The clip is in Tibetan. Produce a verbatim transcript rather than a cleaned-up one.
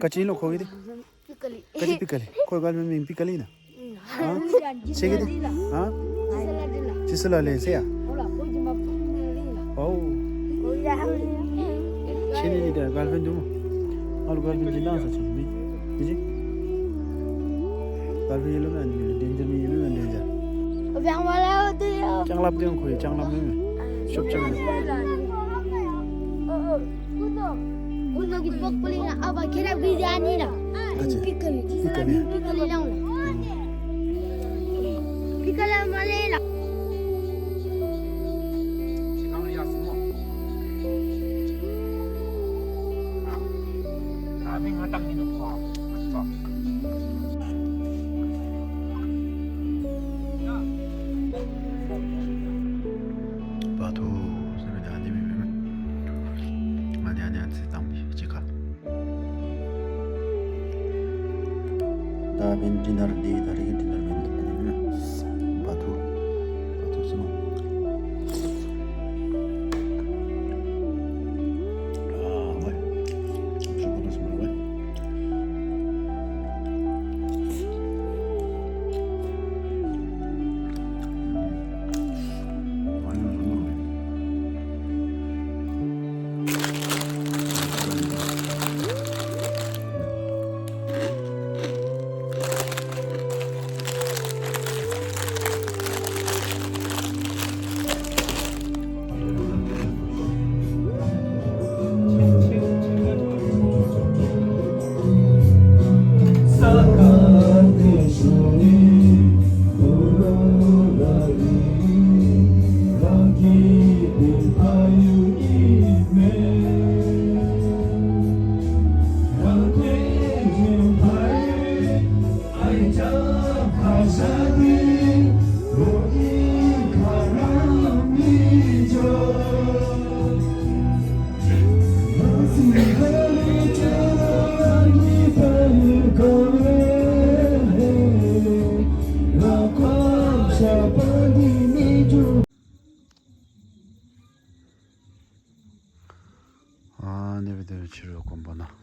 ག་ཅི་ཡིན་ནོ་ཁོ་གི་དེ། པི་ཀ་ལི། ག་ཅི་པི་ཀ་ལི། ཁོའི་གར་ཕན་མིང་པི་ཀ་ལི་ཡིན་ན། ཨ། ཆེ་གི་དེ། ཨ། ཅི་སི་ལ་ལེ་སེ་ཡ། ཨོ། ཆེ་ནི་ནི་དེ་གར་ཕན་འདུག་མོ། ཨ་ལོ་གར་ཕན་ཅི་འདང་ས་ཆེ་མི། མི་ཅི། གར་ཕན་ཡེ་ལོ་མེ་ཨ་ནི་མི་ལ་ཌེན་ཇར་མི་ཡེ་ལོ་མེ་ཌེན་ཇར། ལྕང་ལབ་དེ་ཁོ་ཡི་ལྕང་ལབ་མེ་མེ། ཤོབ་ཆ་མེ། ཀུན་ནོ་གི་པོག་པོ་ལི་ང་ཨ་བ་ཁེ་ར་བི་ཛ་ནི་ལ། ག་ཅི། པི་ཀ་ལི། པི་ཀ་ལི། པི་ཀ་ལི་ལང་ལ། པི་ཀ་ལི་མ་ལེ་ལ། བ་ཐུ་སེ་མེ་ད་ནི་མི་མི་མི། ང་ནི་ཨ་ནི་ཨ་ཙི་དང་མི་ཅི་ཁ། ད་བན་ཌི་ནར་འདི་ད་རེས་ཀྱི་ཌི་ནར་བན་ཌི་ནར་ནི་མི་བ་ཐུ། བ་ཐུ་སེ་མ། ཨ་ཝེ། ཤོག་པོ་ལ་སེ་མ་ཝེ། ཨ་ནེ་བི་དེ་ཕྱི་རུ་དགོན་པ་ན།